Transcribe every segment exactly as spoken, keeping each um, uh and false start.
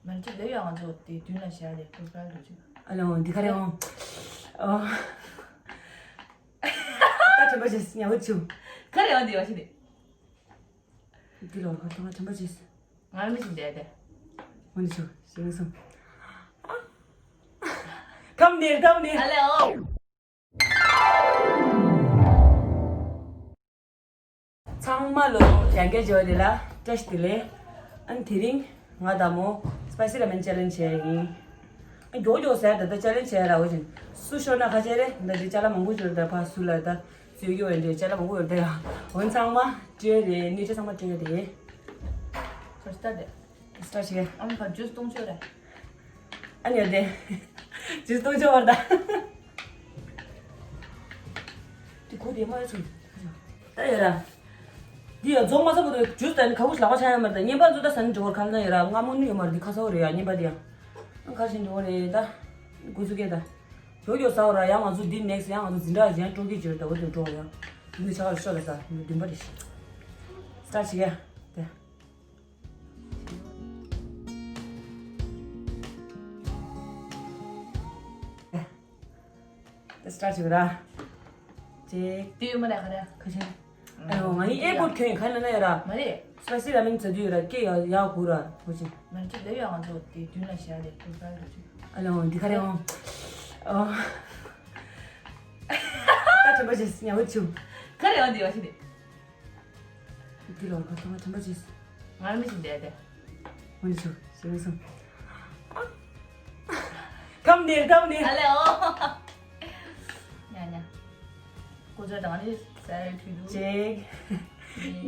མར་ཅིག་ལེ་ཡོད་ང་ཚོ་དེ་མདུན་ལ་བཞག་ལེ་ཀུར་ཀར་འགྲོ་ཅིག་ཨ་ལེ་འོང་འདི་ག་རེ་འོང་། ཨོ། ད་དྲན་པ་བྱས་ཉ་བོ་ཆུ། ག་རེ་འོང་འདི་བ་ཞིག་ནི། འདི་ལོར་ག་ཐོང་ང་དྲན་པ་བྱས། ང་མི་ཞིག་འདས་དེ། འོང་འདི་ཆུ་ཞིག་ནི་སོང་། ཐམ་ནེར་ཐམ་ནེར། ཨ་ལེ་འོང་། ཚང་མ་ལོ་ཡང་བསྐྱར་མཇལ་བ་དེ་ལ་བཀྲ་ཤིས་བདེ་ལེགས། ཨ་ནི་དེ་རིང་ང་དང་མོ་སི་པའི་སི་ར་མེན་ཅེ་ལེན་ཇི་བྱས་ཡིན། ཨ་མགྱོགས་མགྱོགས་ཟེར་ད་ལྟ་ཅེ་ལེན་ཇི་བྱས་ར་འོ་ཅིན་སུ་ཤོར་ན་ཁ་ཆེ་རེད་ད་དེ་ཅ་ལག་མང་པོ་ཞིག་རེད་ད་ཕ་སུ་ལ་ད་སུས་ཡོད་འདྲེ་ཅ་ལག་མང་པོ་ཡོད་ད་ཡ། འོན་ཚང་མ་སྤྲོད་རེད་ནི་ཅ་ཚང་མ་སྤྲོད་རེད། ཁ་ཤི་ད་དེ། སི་ཊར་བྱེད། ཨ་མ་ཕར་ཇུས་གཏོང་ཆོག་རེད། ཨ་ཉོ་དེ། ཇུས་གཏོང་ཆོག་བར་ད། དེ་གོ་དེ་མ་ཡོད་ཚུལ། ད་ཡོད་ར། འདི་ཡོད་རྫོང་མ་ས་བུ་དུ་ཇུས་ད་ནི་ཁ་བུ་ལག་པ་ཆ་ཡ་མར་ད་བརྙན་པར་ཚོ་ད་ས་ནི་འགྲོ་བར་ཁ་ན་ཡོད་ར་སྔ་མོ་ནི་ཡོད་མར་འདི་ཁ་ས་བོ་རེད་ཡ་བརྙན་པར་འདི་ཡ། ཨ་ཁ་ཤིན་འགྲོ་བ་རེད་ད། གུ་ཚུ་སྐད་ད། ཡོད་ཡོད་ས་བོ་ར་ཡ་ང་ཚོ་འདི་ནེག་སི་ཡ་ང་ཚོ་འཛིན་གྲྭ་ཡང་ཀྲོང་གི་ཇོར་ད་བོ་དུ་འགྲོ་ཡ། འདི་ནི་ཆ་བ་ཤོ་ལ་ས་མི་བདུན་པ་རེད་ཤི། སི་ཊར་བྱེད་ཡ། དེ། དེ་སི་ཊར་བྱེད་ར། ཅེ། དེ་ཡོད་མ་རེད་ག་རེ། ཁ་ཆེ། ཨ་ཡོ་ང་ཡི་ཨེར་པོར་ཁྱོད་ཡིན་ག་ལ་ན་ཡོད་ར། མ་རེད། སི་པའི་སི་ར་མེན་ཟ་དུས་ཡོད་ར་སྐད་ཡག་ཡག་གུ་ར་ཧོ་ཅིན། མ་རེད་ལེ་ཡོད་ང་ཚོ་དེ་མདུན་ལ་བཞག་ལེ་ཀུར་ཀར་འགྲོ་ཅིག་ཨ་ལེ་འོང་འདི་ག་རེ་འོང་། ཨོ། ད་དྲན་པ་བྱས་ཉ་བོ་ཆུ། ག་རེ་འོང་འདི་བ་ཞིག་ནི། འདི་ལོར་ག་ཐོང་ང་དྲན་པ་བྱས། ང་མི་ཞིག་འདས་དེ། འོ་འདི་ཆུ་ཞིག་ནི་སོང་། ཐམ་ནེར་ཐམ་ནེར། ཨ་ལེ་འོ། ཉ་ཉ། ཀོ་ཅོ་དང་ནི་ས་ཡ་ཐུ་དུ། ཅེག་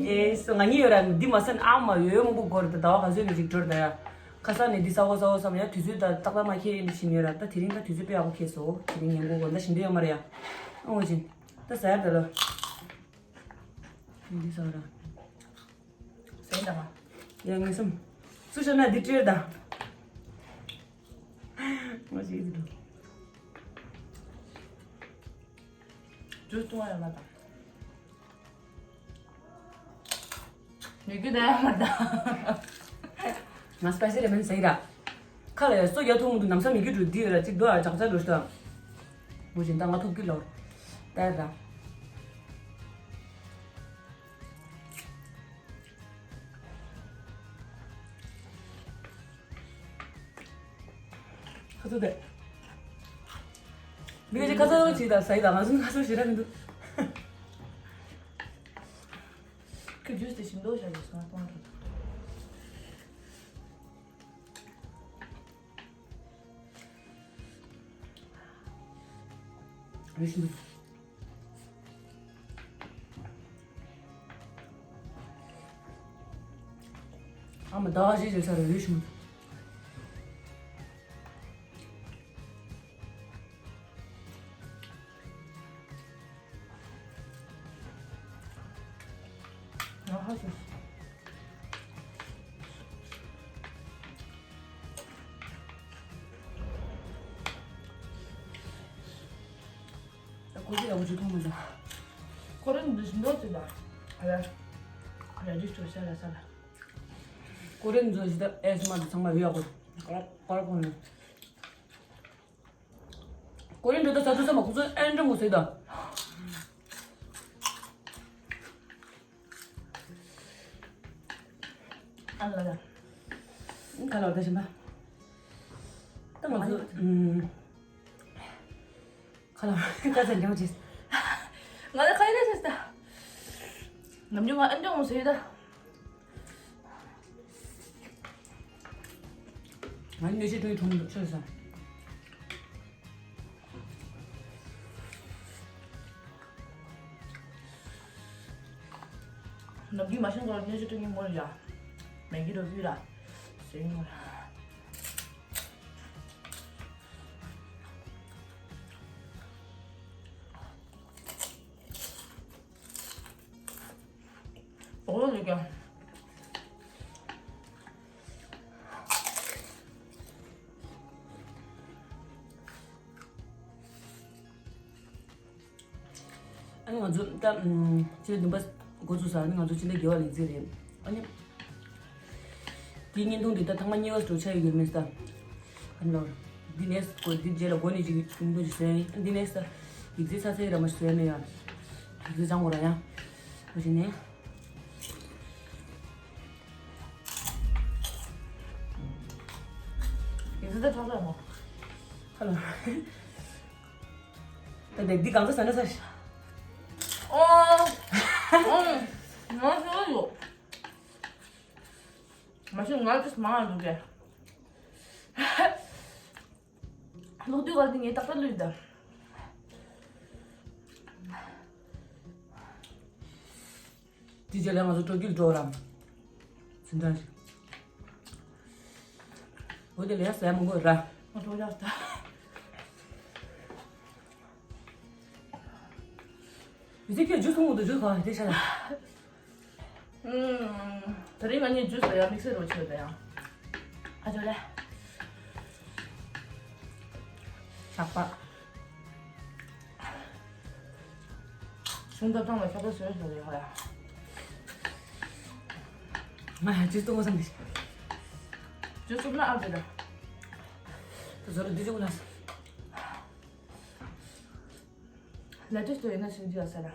ཡེ་སོ་ང་གཉིས་ཡོད་ར་འདི་མ་སན་ཨ་མ་ཡོད་ཡོད་མང་པོ་སྐོར་དུ་ཟླ་བ་ག་ཚོད་ནས་ཅིག་འགྲོ་ར་ད་ཡ། ཁ་སང་ནས་འདི་ས་འོ་ས་འོ་བསམ་ཡ་དུས་ཚོད་ད་ཏག་ཏག་མ་ཁེལ་ཡིན་ཕྱིན་ཡོད་ར་ད་དེ་རིང་ད་དུས་ཚོད་དཔེ་ཡག་པོ་ཁེལ་སོ་དེ་རིང་ཉན་གོ་གོ་ད་ཞིང་འདི་ཡོད་མ་ར་ཡ། འོ་ཅིན་ད་ས་ཡ་ད་ལོ། འདི་ས་ར། ཟས་དང་། ཡ་ངེས་སམ། སུ་ཤོར་ན་འདི་སྤྲེལ་དང་། ང་ཞིག་འདི་འགྲོ། ཇུས་བཏུང་བ་ཡོད་མ་དང་། ཉོ་རྒྱུ་ད་ཡོད་མ་དང་། ང་སི་པའི་སི་ར་མེན་ཟ་ཡི་ར། ཁ་ལ་ཡ་སོ་ཡ་ཐུག་མུ་འདུག་ནམ་ས་མི་རྒྱུ་འགྲོ་འདི་ཡོད་ར་གཅིག་རྡོ་ཡ་ཅག་ཅག་འགྲོ་ཤི་ད། མུ་བཞིན་ད་ང་ཐུག་གི་ལོར། ད་ཡ་ར། ཁ་ཚུགས་དེ། མི་ཁ་ཅིག་ཁ་ཚུགས་ཅིག་དང་ཟ་ཡི་དང་ང་ཚོ་ཁ་ཚུགས་ཞེ་དྲག་མི་འདུག་ཁྱོད་ཇུས་དེ་ཞིམ་མདོག་བྱ་ཡོད་སོང་གཏོང་འགྲོ། རེ་ཞིག་འདུག་ཨ་མ་ཟླ་བ་ཞིག་བྱས་ཚར་རེ་ཞིག་འདུག་ང་ཧ་སོང་། ད་ཀོ་ཅི་ཡག་པོ་ཅིག་མཐོང་མི་འདུག་ཀོ་རེན་འདི་བཞིན་འདུག་ཅིག་ད། ཨ་ལ། ཨ་ལ་འདི་ཚོ་ས་ལ་ས་ལ། ཀོ་རེན་ཚོ་ཞིག་ད་ཨེ་སི་མ་དང་ཚང་མ་ཡོད་ཡག་པོ། ཀོ་ར་ཀོ་ར་ཀོ་རེན། ཀོ་རེན་འགྲོ་ད་ས་ཐུ་ས་མ་ཁོ་ཚོ་ཨེ་འགྲོ་མོ་ཟེར་ད། ཨ་ལ་ལ། ཁ་ལ་བརྡ་བྱིན་པ། ད་ང་ཚོ་ཨུམ། ཁ་ལ་བརྡ་ཚན་འདྲ་བོ་བྱེད། ང་ལ་ཁ་ཡ་བྱེད་ད། ནམ་རྒྱུན་ང་ཨེ་འགྲོ་མོ་ཟེར་ད། ང་ནི་ནས་ཤི་ཀྲུའི་ཁྲོམ་དུ་ཆོས་སོང་། ནམ་རྒྱུན་མ་ཤེས་སྐོར་ནས་ཤི་ཀྲུའི་མོ་ལ་ཡ། མེ་གི་རོ་བུ་ར། སེང་མོ་ར། ཨོ་ལེ་ཀ། ཨ་ནི་ང་ཚོ་ད་ཕྱི་ཟླ་བདུན་པ་འགོ་ཚུགས་ས་ཨ་ནི་ང་ཚོ་ཕྱི་ཟླ་བརྒྱད་པ་ལ་རྩིས་རེད། ཨ་ནི་ འདི་བརྙན་ཐུང་འདི་ད་ཐེངས་མ་གཉིས་པ་འགྲོ་ཆ་ཡོད་ཀྱི་མིན་ས། ཨ་ནི་ལོར། འདི་ནས་གོ་འདི་རྗེས་ལ་གོ་ནས་ཅིག་བརྙན་ཐུང་ཅིག་བཟོས་ཡིན། འདི་ནས་ས། ཡིག་ཚད་ས་ཚད་ར་མ་ཞིག་བཟོས་ནས་ཡང་། ཡིག་ཚད་སྦྱང་དགོས་ར་ཡང་། འོ་ཞིག་ནས། ཡིག་ཚད་ད་ཆགས་ཆགས་མོ། ཧ་ལོ། ད་དེ་འདི་གང་ཚ་ས་ན་ས་ཤ། ཨོ། ཨོ། ང་ཤོར་ཡོད། མ་གཞི་ང་ཅིས་མང་བ་འདུག་གས། ལོག་དུས་ག་དེ་ངས་ཏག་ཏག་ལུས་ད། དེ་རྗེས་ལ་ང་ཚོ་སྤྲོ་སྐྱིད་འགྲོ་རམ། ཟིན་གྲངས་ཤིག་འོ་དེ་ལས་ཟས་མང་པོ་ར། ང་འགྲོ་ཡག་ད། མི་ཚེ་ཁྱོད་ཇུས་འཐུང་དགོས་འདུག་ཇུས་ག་དེ་ཤ་ཡ། ཨུམ། ད་རིང་ང་གཉིས་ཇུས་ལ་ཡང་དམིགས་བསལ་རོ་ཆེ་ད་ཡང་། ཨ་ཇོ་ལེ། ཞག་པ། གཞུང་ཐབ་ཚང་ལ་ཞག་པ་བཟོས་བཟོས་ཡོད་ཧ་ཡ། ང་ཡང་ཇུས་འཐུང་དགོས་བསམ་གི། ཇུས་འཐུང་ན་ཨ་ཇོ་ལེ། ད་བཟོ་རུ་འདི་ཅུག་ན། ལ་ཏིས་ཏོ་ཡིན་ན་ཞིག་འདི་ཡོད་ས་ར།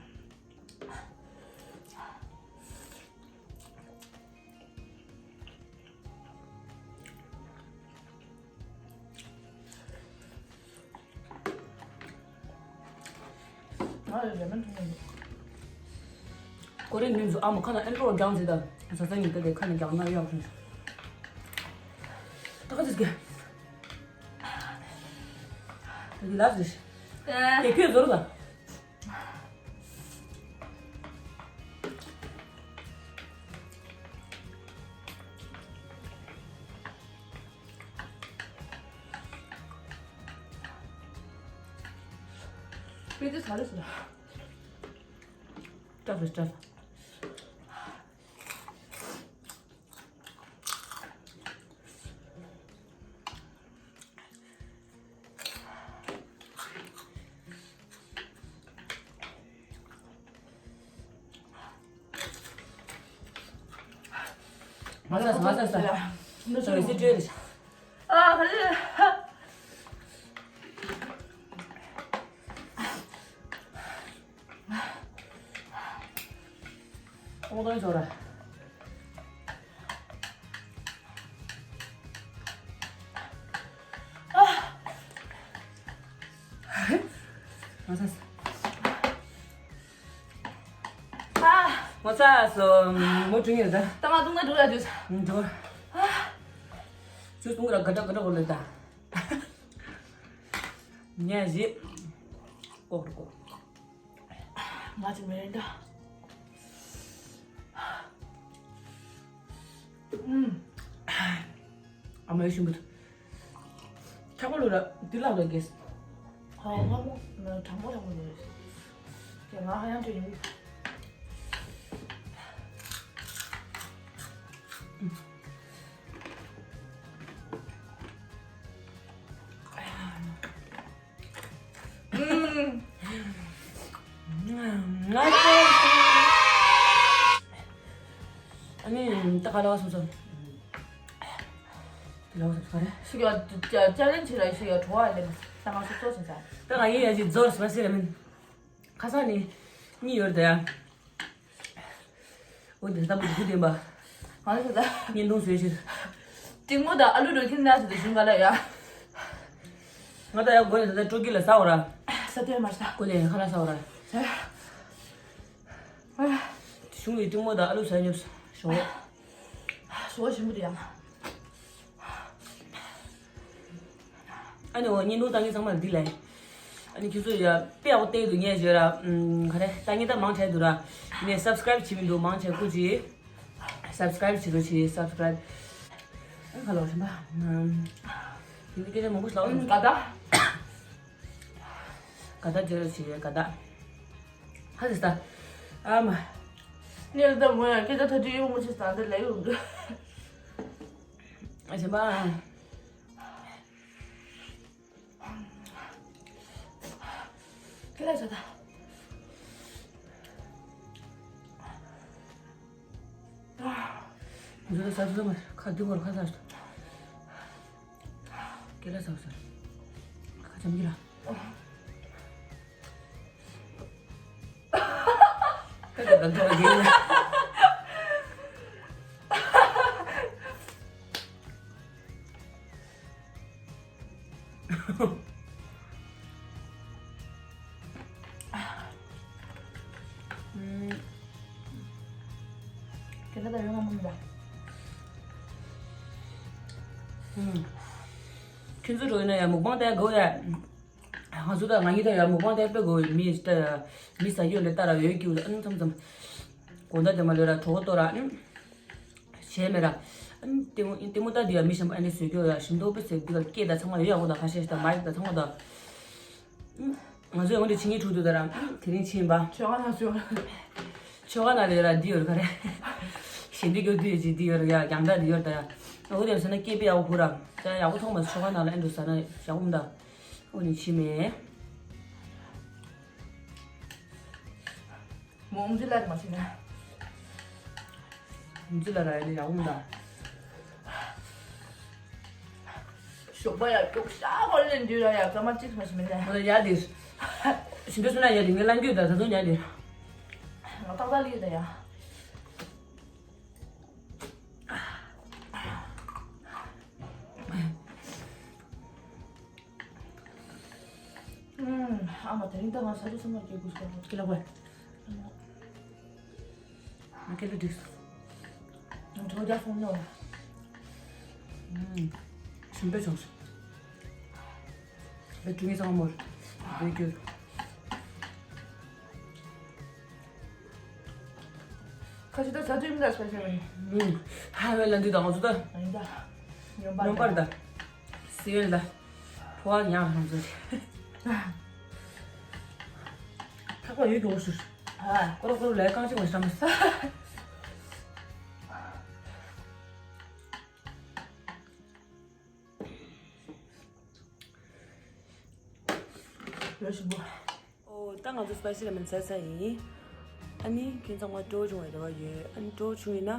ང་ལ་རེ་མན་འཐུང་གི་འདུག་ཀོ་རེ་ནུས་སུ་ཨ་མ་ཁ་ན་ཨེན་ཀྲོ་རྒྱང་ཟེར་ད། ས་ས་ཉིན་ཏེ་དེ་ཁ་ན་རྒྱང་ན་ཡོང་ཁུངས། ད་ག་ཚིག་གེ། དེ་ལ་ཟེར། དེ་ཁྱོད་ཟོར་ལ། པེ་ཏི་ས་རེ་སོ། སྐྲ་སོ་སྐྲ་སོ། མ་ཟ་མ་ཟ་ཟ། འདི་ཚོ་རེ་སི་ཏྲེ་རེ། ཨ་ཧ་ལེ། ཨོ་ཏོ་ཅོ་ར། ཨ། ང་ཚ་སོ། མོ་བྱུང་ཡོད་ད། ད་ང་བཏུང་ན་འགྲོ་ལ་འདུག་ཨ། འགྲོ། ཨ། ཅུ་བཏུང་ར་ག་འདྲ་ག་འདྲ་གོ་ལེ་ད། ཉལ་བཞི། ཀོག་རུ་ཀོག་ང་ཚོ་མི་རན་ད། ཨུམ། ཨ་མའི་ཞིམ་པོ། ཆག་པོ་ལོ་ར་དུས་ལག་ལ་གེས། ཧ་ང་མོ་ན་གྲང་མོ་གྲང་མོ་ལོ་རེད། ཀྱེ་ང་ཧ་ཡང་ཁྲོ་ཡིན། ང་ཚོ། ཨ་ནི་ད་ག་ལ་བ་སོང་སོང་། ལ་བ་སོང་སོང་རེད། ཤི་ག་ཅ་ལན་ཆེ་ལ་ཤི་ག་བྲོ་བ་ལེན་ས་མ་སོ་སོ་སོང་ས། ད་ང་ཡིན་ཡ་ཅིག་ཛོར་སི་པ་སི་ར་མིན། ཁ་སང་ནི་གཉིས་ཡོད་རེད་ད་ཡ། འོ་དེ་ལྟ་བུ་དགུ་ལྡན་པ། ང་ལ་ད། བརྙན་ཐུང་བཟོས་ཕྱིར། ཏིང་མོ་དང་ཨ་ལུ་འགྲོ་ཁྱིམ་ན་ཟེར་དུ་ཞུང་ག་ལ་ཡ། ང་ད་ཡ་སྒོ་ནས་ད་ལྟ་སྤྲོ་སྐྱིད་ལ་ཟ་འོ་ར། ས་དེ་མ་ཟ། ཀོ་ལེ་ཁ་ལ་ཟ་འོ་ར། ཟ། གཞུང་གི་ཏིང་མོ་དང་ཨ་ལུ་ཟ་ཉོབ་ཟ། ཞོག་ཞོག་ཞིམ་པོ་དེ་ཡང་། ཨ་ནི་འོ་བརྙན་ཐུང་ལྟ་མཁན་ཚང་མར་འདི་ལ། ཨ་ནི་ཁྱེད་ཚོ་ཡ་དཔེ་ཡག་པོ་བལྟས་འདུག་ངས་བརྗོད་ར། ཨམ། ག་རེ་ལྟ་མཁན་ད་མང་དྲགས་འདུག་ར། ངས་སབ་སི་ཀ་རེབ་བྱེད་མི་འདུག་མང་ཆེ་སྐུ་མཁྱེན། སབ་སི་ཀ་རེབ་བྱེད་རོགས་བྱེད་སབ་སི་ཀ་རེབ། ཨ་ཁ་ལོ་ཞིམ་པ། ཨམ། དེ་འདི་སྐད་ཆ་མང་པོ་ཞིག་ལབ་འདུག་ག་ད། ག་ད་བརྗོད་རོགས་བྱེད་ག་ད། ཧ་ཟེར་ད། ཨ་མ། ངས་ད་མོ་ཡ་སྐད་ཆ་ཐ་དྲི་ཡོང་མ་ཆེ་ས་འདི་ལས་ཡོང་འདུག་ཨ་ཞིམ་པ། ཁྱེད་ལ་ཟ་ད། འཛུལ་ས་འཛུལ་མ་ཁ་དུ་གོར་ཁ་ས་ཁ་ལ་ས་ས་ཁ་ཅམ་གྱི་ལ། ཁ་ད་ད་ད་ད། ཁྱེད་ད་ཡོང་ང་མི་འདུག་ཁྱོད་ཚོ་འགྲོ་ཡིན་ན་ཡང་མུག་པང་ལྟ་དགོས་ཡ། ང་ཚོ་ད་ང་གཉིས་ད་ཡང་མུག་པང་ལྟ་དཔེ་དགོས་མི་ད་མི་ས་ཡོད་ལས་ལྟ་ར་ཡོད་ཀྱི་ཨ་ནི་མཚམས་མཚམས་དགོང་དག་དེ་མ་ལོས་ར་གྲོགས་ཏོ་ར་ཨ་ནི། བྱས་མེད་ར། ཨ་ནི་ལྟད་མོ་ལྟད་མོ་ལྟ་དུས་ཡང་མི་གཞན་པ་ཨ་ནི་བཟོས་ཀྱོ་ཡ་ཞིམ་མདོག་དཔེ་ཟེར་འདི་ག་སྐད་ད་ཚང་མ་ཡོད་ཡག་པོ་ད་ཁ་ཤས་ཤིག་ད་མ་ཡིག་ད་ཚང་མ་ད། ང་ཚོས་འོན་ཏེ་ཕྱི་ཉིན་དྲུག་ཏུ་ད་ར་དེ་རིང་ཕྱིན་པ། ཆོལ་ཁ་ན་ཆོལ་ཁ། ཆོལ་ཁ་ན་ལས་ར་འདི་ཡོད་ར་ག་རེ། ཞེ་འདི་གྱོ་དུས་ཡོད་ཅིག་འདི་ཡོད་ར་ཡ་རྒྱང་ད་འདི་ཡོད་ད་ཡ། འོ་དེ་ཟེར་ན་སྐད་དཔེ་ཡག་པོ་གོ་ར། ད་ཡག་པོ་མཐོང་མ་ཆོལ་ཁ་ན་ལ་ཨེ་འགྲོ་ཟ་ན་ཡག་པོ་མ་ད། འོ་ནི་ཕྱི་མེད། མོ་ཨུམ་ཅི་ལ་མ་ཤི་ན། ཨུམ་ཅི་ལ་ར་ཡ་ནི་ཡག་པོ་མ་ད། ཞོགས་པ་ཡ་ཀྱོག་ཤ་ཧོར་ལེན་དུས་ར་ཡ་སྐར་མ་གཅིག་མ་ཤི་མེད་ན། ཨོ་ཡ་དེ། ཞིང་འདྲ་སུ་ན་ཡ་དེ་ངས་ལང་རྒྱུ་ད་ད་དུང་ཡ་དེ། ང་ཏག་ཏག་ལི་ད་ཡ། ཨུམ། ཨ་མ་དེ་རིང་ད་ང་ས་ཆུ་སུ་མ་སྐྱེ་དགོས་སྐྱེ་ལ་བས། ང་སྐད་ལ་འགྲིག་སོང་། ང་གྲོད་རྒྱག་སོང་ནོ། ཨུམ། ཞིམ་པོ་བྱུང་སོང་། བའི་ཀྲུང་ངེ་ཚང་མོར་བའི་རྒྱུར། ཁ་ཆུ་ད་ཟ་དུས་མི་འདྲ་སོ་ཟེར་བ་ནི། ཨུམ། ཧ་བའི་ལ་འདི་དང་ང་ཚོ་ད། ཨ་ཡིན་ད། ཡོང་པར་ཡོང་པར་ད། ད། སི་ཡོན་ད། ཕོ་བ་ཡང་ཧང་ཚོ་རེད། ཐག་པ་ཡོད་དགོས་ཞུ། ཧ། ཀོ་རོ་ཀོ་རོ་ལས་རྐང་གཅིག་མ་ཤི་རམ། ཡོད་ཞུ་བོ། ཨོ། ད་ང་ཚོ་སི་པའི་སི་ར་མེན་ཟ་ས་ཡིན། ཨ་ནི་ཁྱེད་ཚང་མ་སྤྲོ་བྱུང་བའི་རེ་བ་ཡོད། ཨ་ནི་སྤྲོ་བྱུང་ཡིན་ན་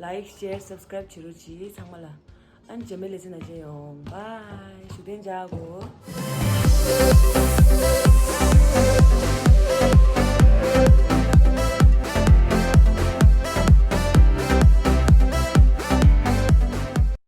ལའིག་ཤེར་སབ་སི་ཀ་རའིབ་བྱེད་རོགས་གྱིས་ཚང་མ་ལ། ཨ་ནི་རྗེས་མའི་ལེ་ཚན་ནང་མཇལ་ཡོང་། བྷའི། བཞུགས་གདན་འཇགས་གོ།